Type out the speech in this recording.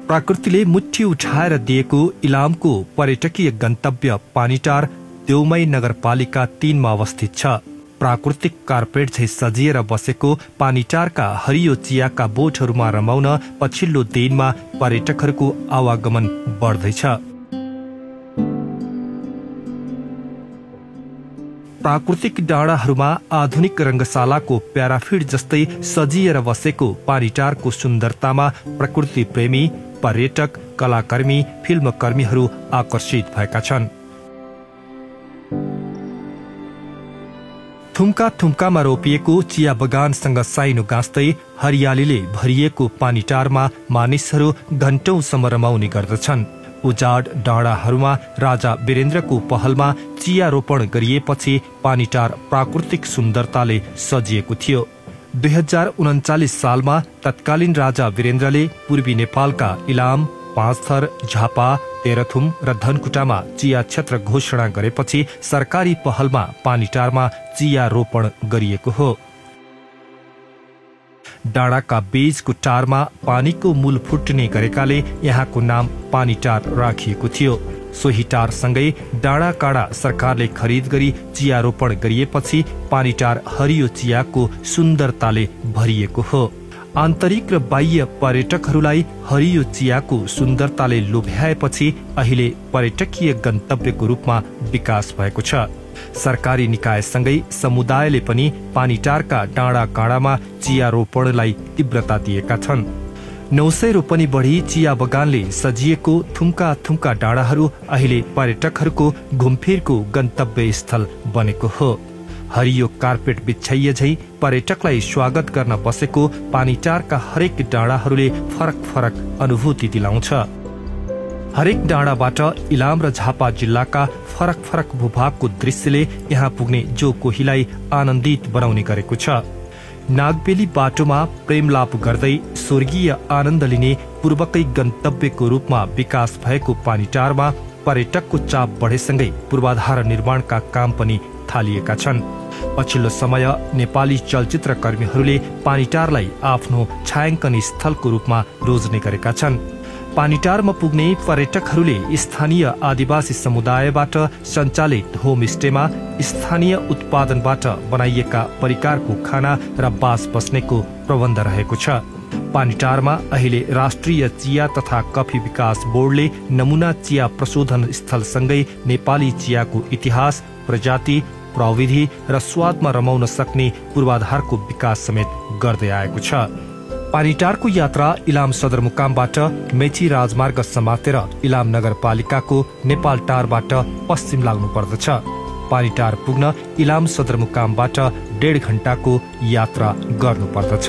प्रकृतिले मुठी उठाएर दिएको इलामको पर्यटकीय गन्तव्य पानीटार देउमाई नगरपालिका 3 मा अवस्थित छ। प्राकृतिक कार्पेट झै सजिएर बसेको पानीटारका हरियो चियाका बोटहरूमा रमाउन पछिल्लो दिनमा पर्यटकहरूको आवागमन बढ्दैछ। प्राकृतिक डाँडाहरूमा आधुनिक रंगशालाको प्याराफिड जस्तै सजिएर बसेको पानीटारको सुन्दरतामा प्रकृति प्रेमी, पर्यटक, कलाकर्मी, फिल्मकर्मीहरू आकर्षित भएका छन्। थुम्का थुम्कामा रोपिएको चिया बगानसँग साइनो गाँस्दै हरियालीले भरिएको पानीटारमा मानिसहरू घण्टौंसम्म रमाउने गर्दछन्। उजाड डाँडाहरूमा राजा वीरेन्द्रको पहलमा चिया रोपण गरिएपछि पानीटार प्राकृतिक सुन्दरताले सजिएको थियो। 2039 सालमा तत्कालीन राजा वीरेन्द्रले पूर्वी नेपालका इलाम, पाँचथर, झापा, तेह्रथुम र धनकुटामा चिया क्षेत्र घोषणा गरेपछि सरकारी पहलमा पानीटारमा चिया रोपण गरिएको हो। डाँडाका बीचको टारमा पानीको मूल फुट्ने गरेकाले यहाँको नाम पानीटार राखिएको थियो। सोही टारसँगै डाँडा काँडा सरकारले खरिद गरी चिया रोपण गरिएपछि पानीटार हरियो चियाको सुन्दरताले भरिएको हो। आन्तरिक र बाह्य पर्यटकहरूलाई हरियो चियाको सुन्दरताले लोभ्याएपछि अहिले पर्यटकीय गन्तव्यको रूपमा विकास भएको छ। सरकारी निकायसँगै समुदायले पनि पानीटारका डाँडा काँडामा चिया रोपणलाई तीव्रता दिएका छन्। 900 रोपनी बढी चिया बगानले सजिएको थुम्का थुम्का डाँडाहरू अहिले पर्यटकहरूको घुमफिरको गन्तव्य स्थल बनेको हो। हरियो कार्पेट बिछाइए झै पर्यटकलाई स्वागत गर्न बसेको पानीटारका हरेक डाँडाहरूले फरक फरक अनुभूति दिलाउँछ। हरेक डाँडाबाट इलाम र झापा जिल्लाका फरक फरक भूभागको दृश्यले यहाँ पुग्ने जो कोहीलाई आनन्दित बनाउने गरेको छ। नागबेली बाटोमा प्रेमलाप गर्दै स्वर्गीय आनन्द लिने पूर्वकै गन्तव्यको रूपमा विकास भएको पानीटारमा पर्यटकको चाप बढेसँगै पूर्वाधार निर्माणका काम पनि थालिएका छन्। पछिल्लो समय नेपाली चलचित्र कर्मीहरूले पानीटारलाई आफ्नो छायाङ्कन स्थलको रूपमा रोज्ने गरेका छन्। पानीटारमा पुग्ने पर्यटकहरूले स्थानीय आदिवासी समुदायबाट सञ्चालित होमस्टेमा स्थानीय उत्पादनबाट बनाइएका परिकारको खाना र बास बस्नेको प्रबन्ध रहेको छ। पानीटारमा अहिले राष्ट्रिय चिया तथा कफी विकास बोर्डले नमूना चिया प्रशोधन स्थलसँगै नेपाली चियाको इतिहास, प्रजाति, प्रविधि र स्वादमा रमाउन सक्ने पूर्वाधारको विकास समेत गर्दै आएको छ। पानीटारको यात्रा इलाम सदरमुकामबाट मेची राजमार्ग समातेर इलाम नगरपालिकाको नेपाल टारबाट पश्चिम लाग्नु पर्दछ। पानीटार पुग्न इलाम सदरमुकामबाट 1.5 घण्टाको यात्रा गर्नु पर्दछ।